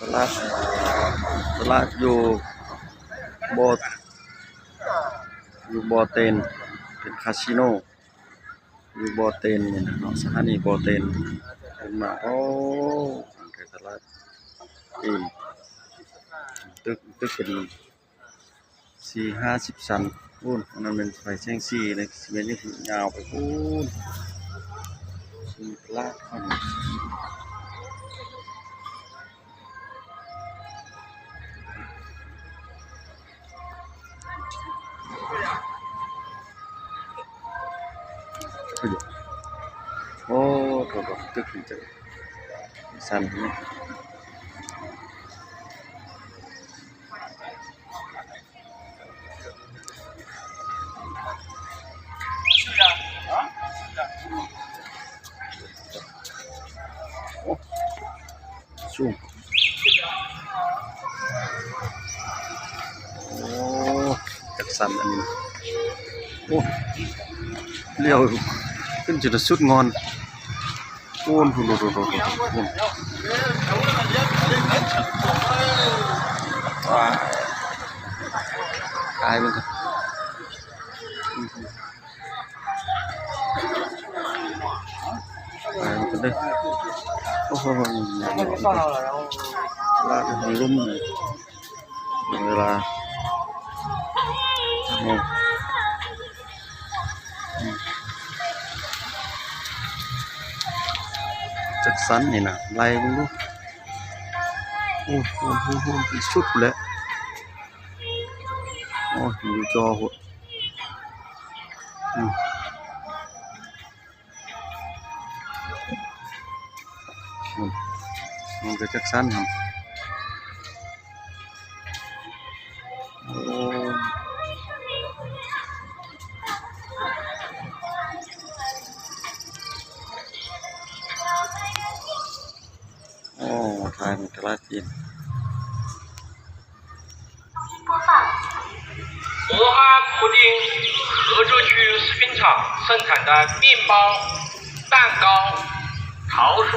ຕະຫຼາດ ຕະຫຼາດຢູ່ບໍ່ ຢູ່ບໍ່ເຕັນ ເປັນຄາສິໂນ ຢູ່ບໍ່ເຕັນນີ້ນະເນາະ ສະຖານີບໍ່ເຕັນ. ເພິ່ນມາ ໂອ້ ທາງໄກຕະຫຼາດ ອີ ຕຶກ ຕຶກເປັນ ສີ່ຫ້າສິບຊັ້ນພຸ້ນ. ອັນນັ້ນແມ່ນໄຟແສງສີເດ້ ຊິແມ່ນຍາວໄປພຸ້ນ ສຸດຕະຫຼາດພຸ້ນ. ໂອ້ ໂຖ ຕຶກນີ້ຈັກຊັ້ນນີ້. ໂອ້ ສູງ ໂອ້ ຈັກຊັ້ນອັນນີ້. ໂອ້ ລ້ຽວຂຶ້ນຈົນສຸດງອນ. ໂອ້ ໂອ້ ໂອ້ ໂອ້ ໂອ້ ໂອ້ ວ້າຍ ຕາຍມັນກໍ ຕາຍມັນກໍເດີ້. ໂອ້ໂຫ ລາດໃຫ້ລົມ ເວລາ ໂອ້ ຈັກຊັ້ນນີ້ນະ ໄລ່ເບິ່ງດູ. ໂອ້ ໂອ້ ໂອ້ ໂອ້ ສຸດແຫຼະ. ໂອ້ ຢູ່ຈໍພຸ້ນ. ອືມ ອືມ ມັນກໍຈັກຊັ້ນຫັ້ນ. ໂອ້ ໂອ້ ຖ່າຍມັນຕະຫຼາດຈີນ. 武汉普宁合作区食品厂生产的面包、蛋糕、桃酥、